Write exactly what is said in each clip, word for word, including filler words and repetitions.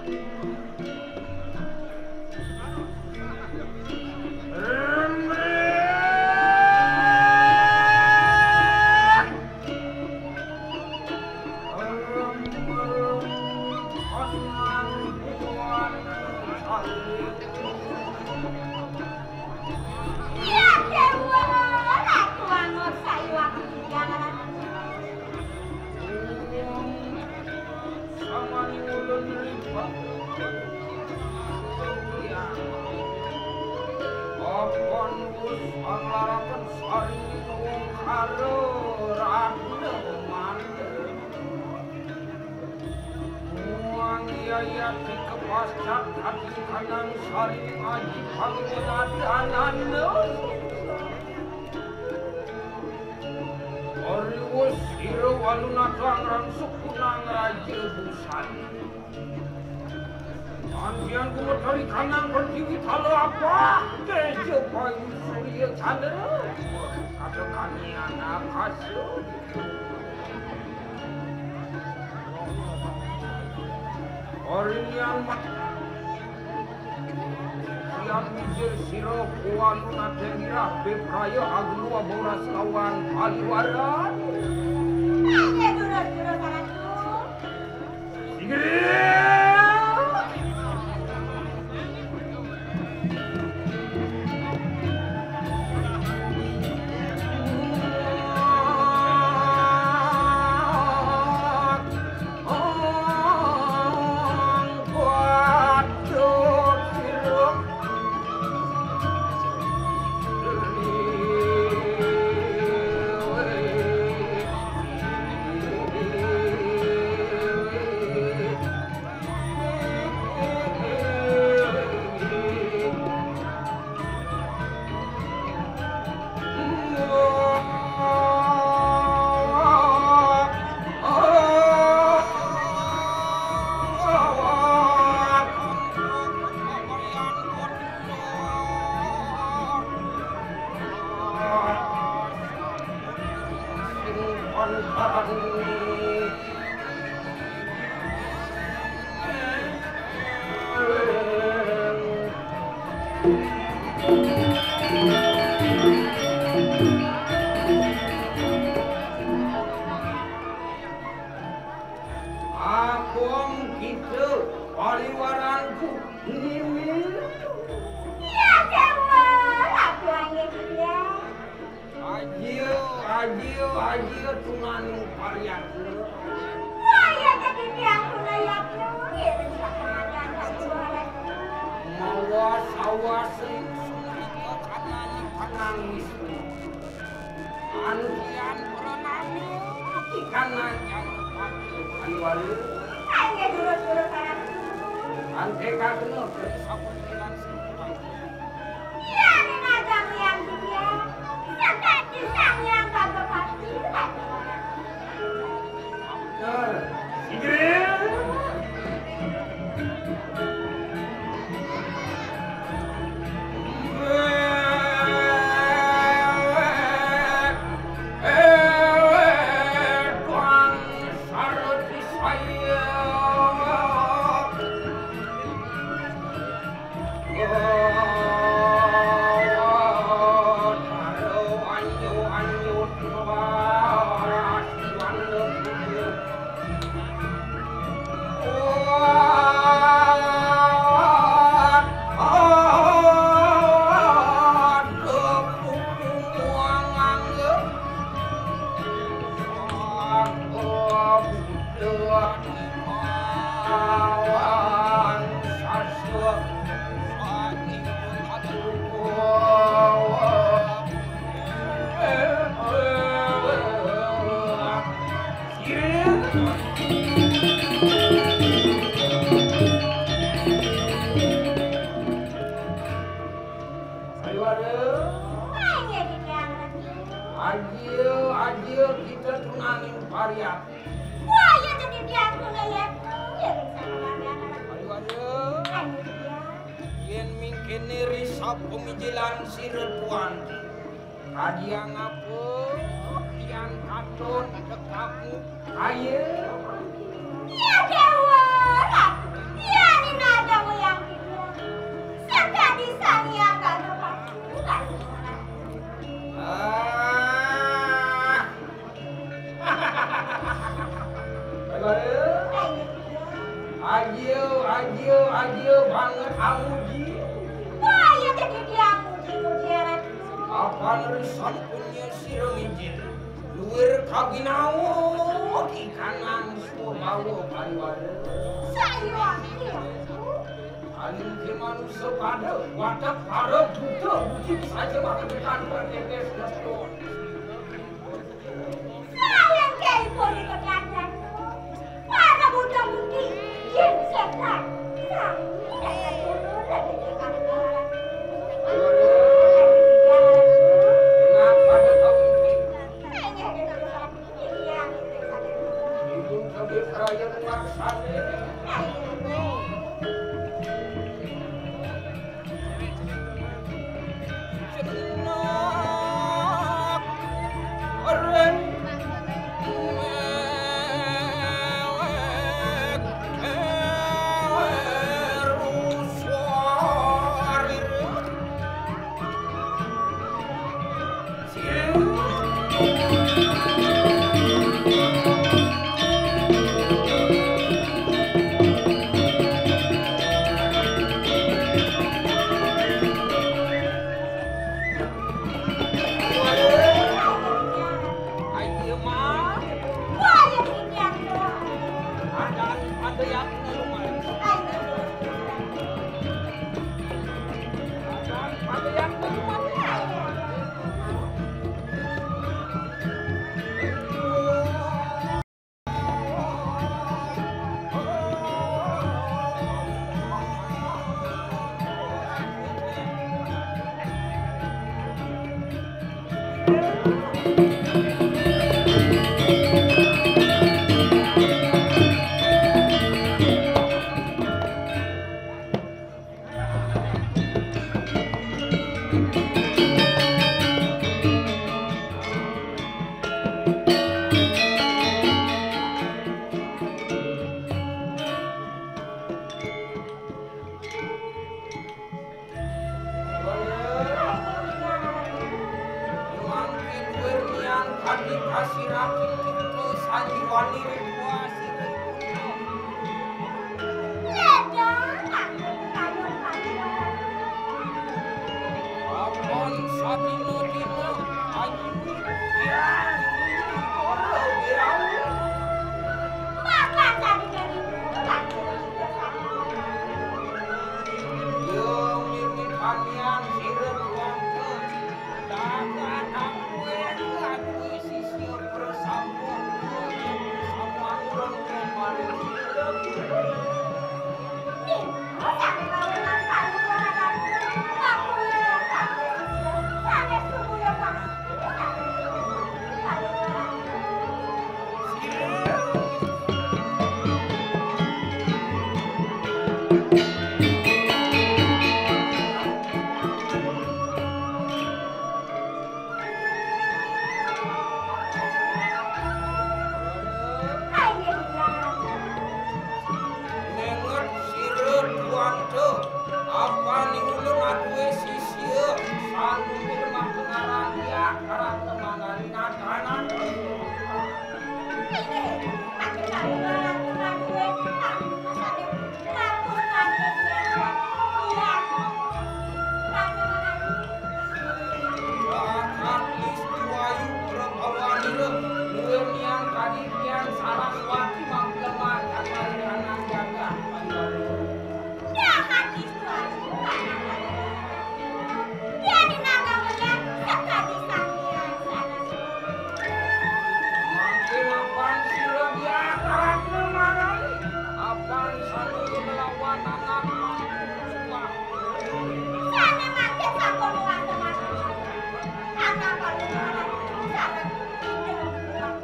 Ya Dewa, Ratu Angot Sayuwakti Tiang Ratu. Samani ulun lipat. Papan wus anglaraken sari wungkara ragna manten. Muang yayati kepascat ati kanang sari aji pangunadanana. Ariwus sira walunata ngrangsuk kunang raja busan. Antian gumetari kanang pertiwi tala apa? Teja payu surya candra. Kata kanian akasa. Orinian ma-, sian bijil sira kualu naten dirah bepraya agluwa boras lawan paliwaran. Ayo, durus, durus, Ratu. Sigri. Agung kita paliwaranku niwil. Ya Dewa, Ratu Angin Indah. Ajiya, ajiya, ajiya tunaning pariyatna. Wah, ya jadi tiang tunayatna, ngiring sakemadian satu Maharatu. Mawa sawasa ingsun rika kanani panangis. Antian pranami ati kananjang pati pariwara. Ayo durus-durus Ratu. Antekakna sapujilan sing Iya, ning ajang Hyang Widya, sakadi Sang Hyang Gagapati. Bener. Inggih. Ayo, ayo. Ajiya, ajiya kita tunangin pariat. Wah, ya jadi tiang kula ya. Ya, bisa kemana anak. Ayo, ayo. Ayo, ya. Yen mingkene risa pemijilan sira tuan. Kadiang apa? Tiang katon dekamu. Ayo. Ya Dewa, Ratu. Ya Ajiu, ajiu, ajiu banget amuji. Wah, iya téh dia amuji, muji aran. Apan ri sampun nyai sira mijil. Luir kaginawa ikanan swabawa pariwara. Sayuwakti. Aning ké manusa pada watak para buta bujing saja makan tekan bertetes ngeton. Sayang ké ipun itu diajar. Para buta bujing, jin setan. Kami tidak akan turun lagi di kamar. Kenapa ada kau ini? Hanya dengan Ayo, Mak. Wah, ya, ini yang doang. Ada, ada yang ngeluh, Mak. Ayo. Mangkin wirnian kadi kasiraking cipta sanjiwani ritual siripun. Ledang, aku kayun kayun. Apan sadina-dina ayu yang ora wirau. Maka sadina-dina aku. Yang mimit anian sira kuangka. Dapat aku yang aku sisya bersama, bersama orang kemarin. Nenget sira tuanta, apaning ulun adué sisya, sanuhun mangka ngarandiak, karana mangari natanan. Inggih, atur kawula atur adué, sané bagus mangkin. Bakat listu ayu prabawanira, luwih niang kadi tiang Saraswati mangkleman kamaringanan jagat. Dahat listu ayu, anak ayu. Tiang inang kamulian sakadi Sang Hyang Saraswati. Mangkin apan sira diarak mangali, apan sami melawan anak mangku sumpah. Sané mangkin sampun wonten anak. Anak panurunan sareng tidak kuat.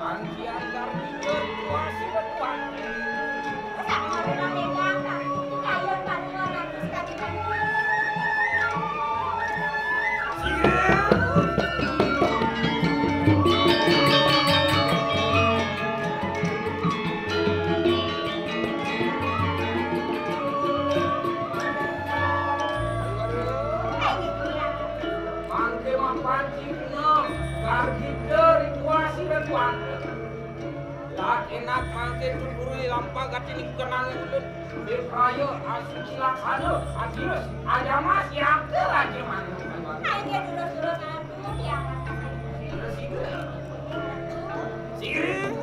Antian Darmika kuasi wetuan. Sampun megang kayun panurunan sekali. Mangke mapancingna, gargita rituasi rituan. Laki Enak mangke tuturi lampa gati niku kenang ulun. Bipraya asuci laksana, adius, ajama siapa lagi manuk. Aja durus-durus aku, tiang. Terus itu. Sirip.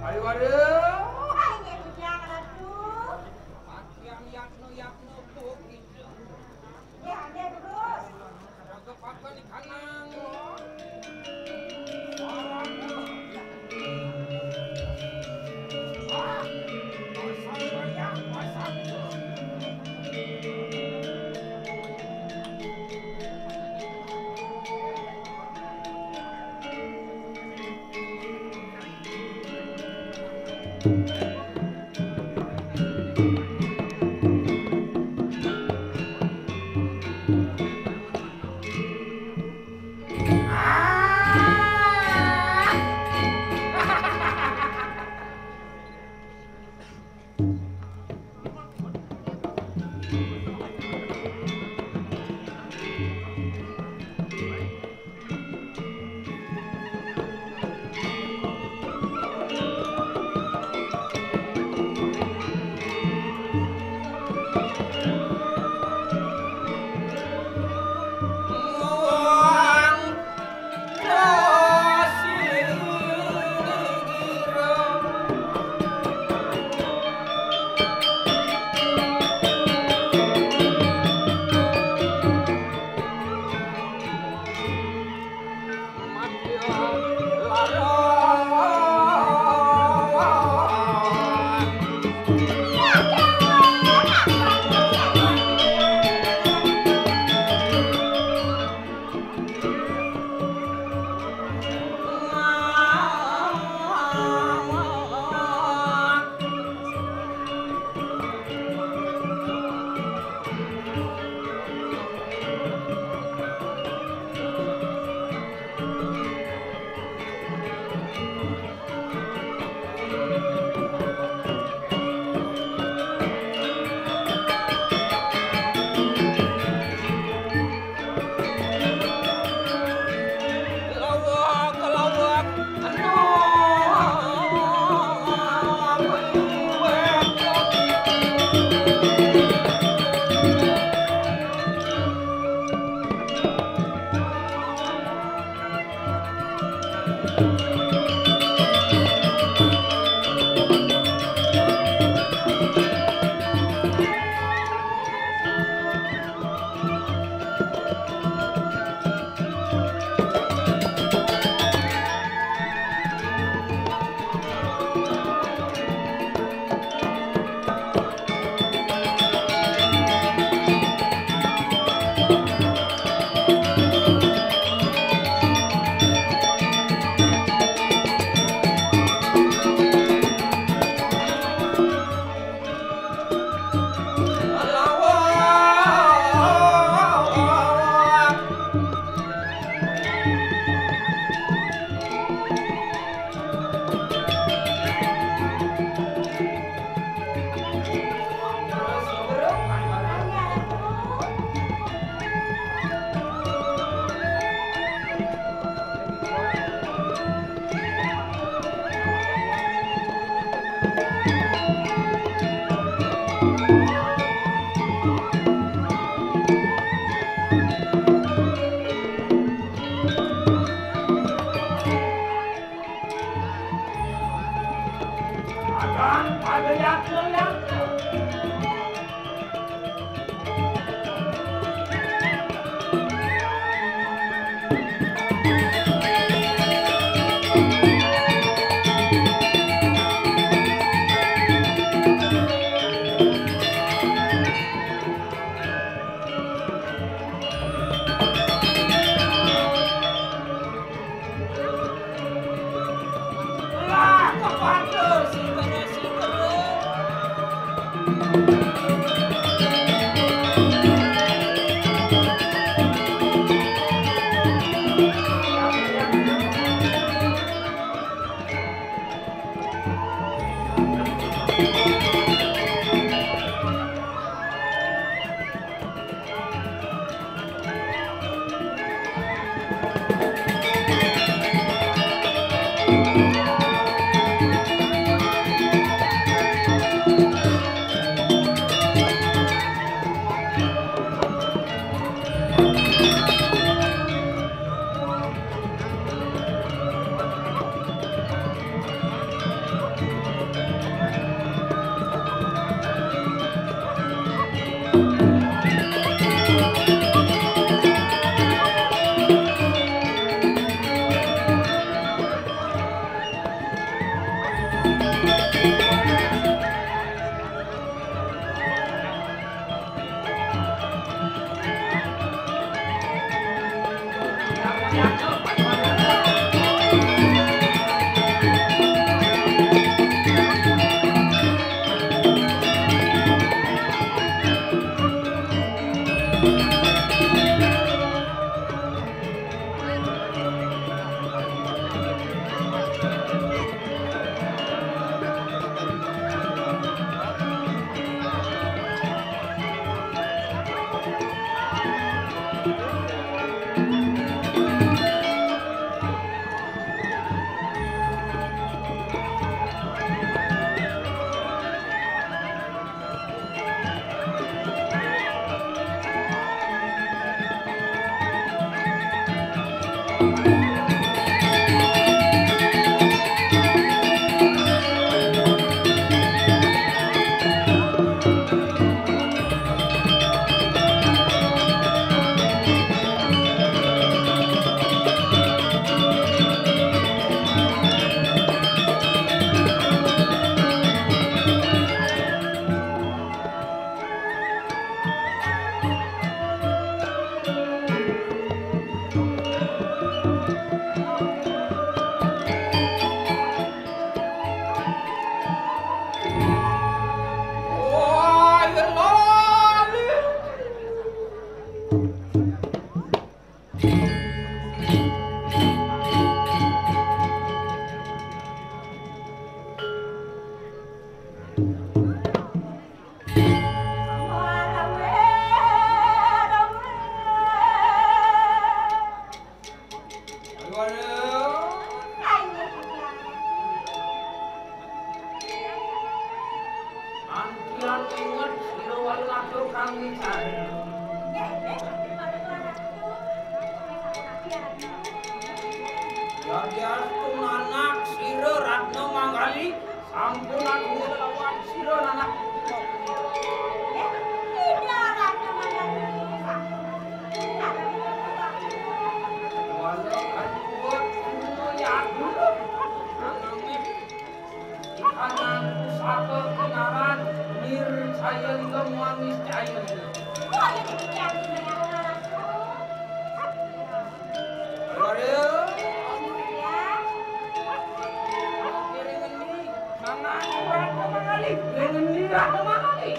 Ayo, ayo. Ayo, Bujang Ratu. Yang yakno, yakno, tuh, gitu. Ya, ada terus. Ada apa nih, Kanang? Antian inget sira wali ngatur kang wicara. Yadiastun anak sira Ratna Manggali sampun aku lawan sira anak. Wala kan kuat kuno ya dulu. Ananging Anang pusaka kinaran Nircaya Lingga muang Niscaya Lingga. Ayo. Oke, ring ngendi? Mangan, Ratna Manggali. Ring ngendi, Ratna Manggali?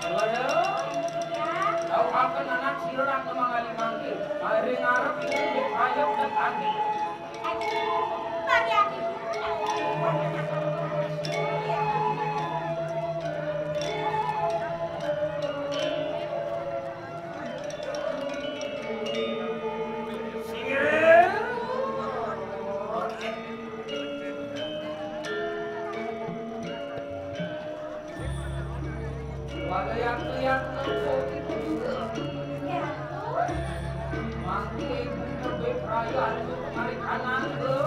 Ayo. Tau akan anak sira Ratna Manggali mangke. Ring ngarep iki ayo tetanggi. Wagayang-gayang nang kopi kuda. Mangke ibu tebih raya anu pangarikan angga.